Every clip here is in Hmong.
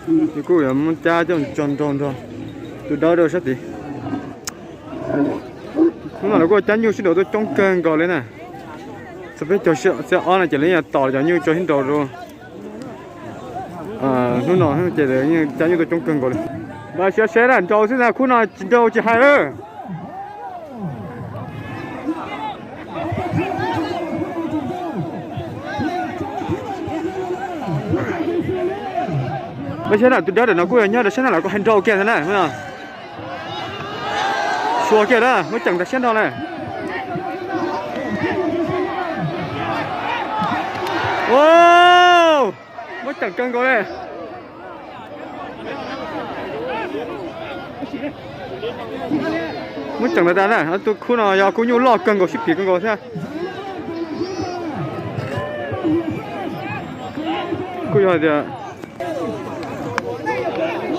Ces kuj yuav muab cab coj tso nrau nrog tus dawb rau sab tid. Hnub no lawv kuj cab nyuj sib nraus tuaj coob kawg nkaus li na. Txog peb caug xiab ob no ces lawv yeej tom cov nyuj tso sib nraus rau. Hnub no ces cab nyuj tuaj coob kawg nkaus li. Nrau siab seb na, nrau xwb na, khub no tsis nrau tsis hais lawm. Muab siab na, tus dawb ntawm no kuj yog nyob rau sab no lawm, kuj hais nrau kiag ntag na. Suav kiag na, muab ceem tas siab nrau na. Muab ceem kawg nkaus li. Muab ceem tas tas na, tus khub no yog khub nyuj loj kawg nkaus, sib phim kawg nkaus thiab. Kuj yog tias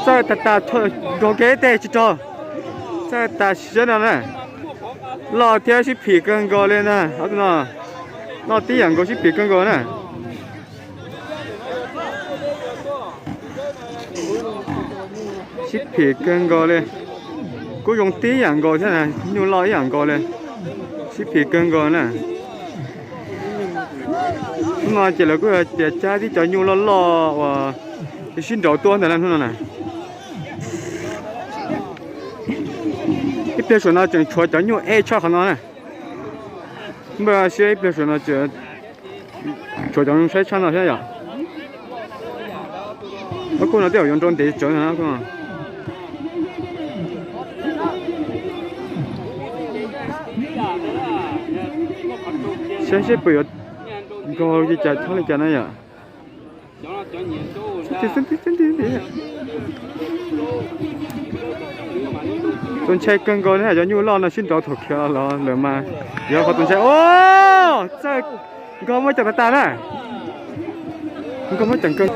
txawj tas tas, nrog kev tej tsis rog, txawj tas siab no na. Loj thiab sib phim kawg nkaus li na, ob tug no loj tib yam nkaus, sib phim kawg nkaus na. Sib phim kawg nkaus li. Kuj zoo tib yam nkaus thiab na, nyuj loj ib yam nkaus li. Sib phim kawg nkaus na. Hnub no ces lawv kuj tias cab tib cov nyuj loj loj uas sib nraus tuaj ntawm no hnub no na. Ib pliag saum no tseem tshuav cov nyuj ej tshaj qhov no na. Npaj siab ib pliag saum no tshuav cov saib tshaj no thiab yom. Ob kuj no tej zaum yuav nrau ntev tsawv no. Saib seb puas yuav nkaug li cas chob li cas na yom. Tus ntshai kawg nkaus li cov nyuj loj no sib nraus thaum khiav los lawm mas yog qhov tus ntshai. Txawj nkaug, muab ceem tas tas na. Nkaug, muab ceem kawg.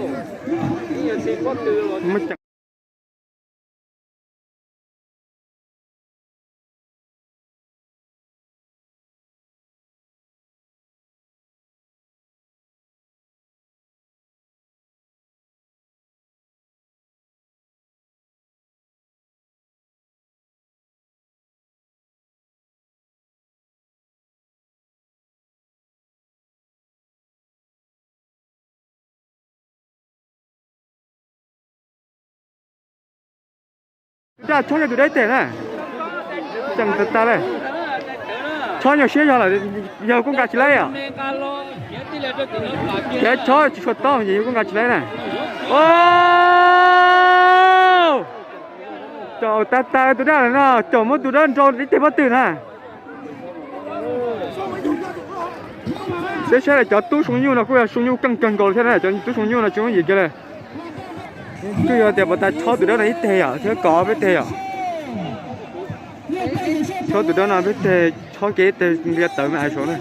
Tus daj chob yog tus dawb ib teg na. Ceem tas tas li. Chob nyuaj siab yog lawm, yawg kuj nqa tsis laib os. Ces chob tsis tshua tob ces yawg kuj nqa tsis laib na. Caum tas tas tus daj lawm no, caum muab tus dawb nrau ib teg pob tw na. Saib saib cov tub soo nyuj no kuj yog soo nyuj keej kawg nkaus thiab na, cov tub soo nyuj no tsis muaj yim kiag li. Kuj yog tias puas tas chob tus dawb no ib teg yom, thiab kov peb teg yom. Chob tus dawb no peb teg, chob kiag ib teg nqia tawv me ais saud na.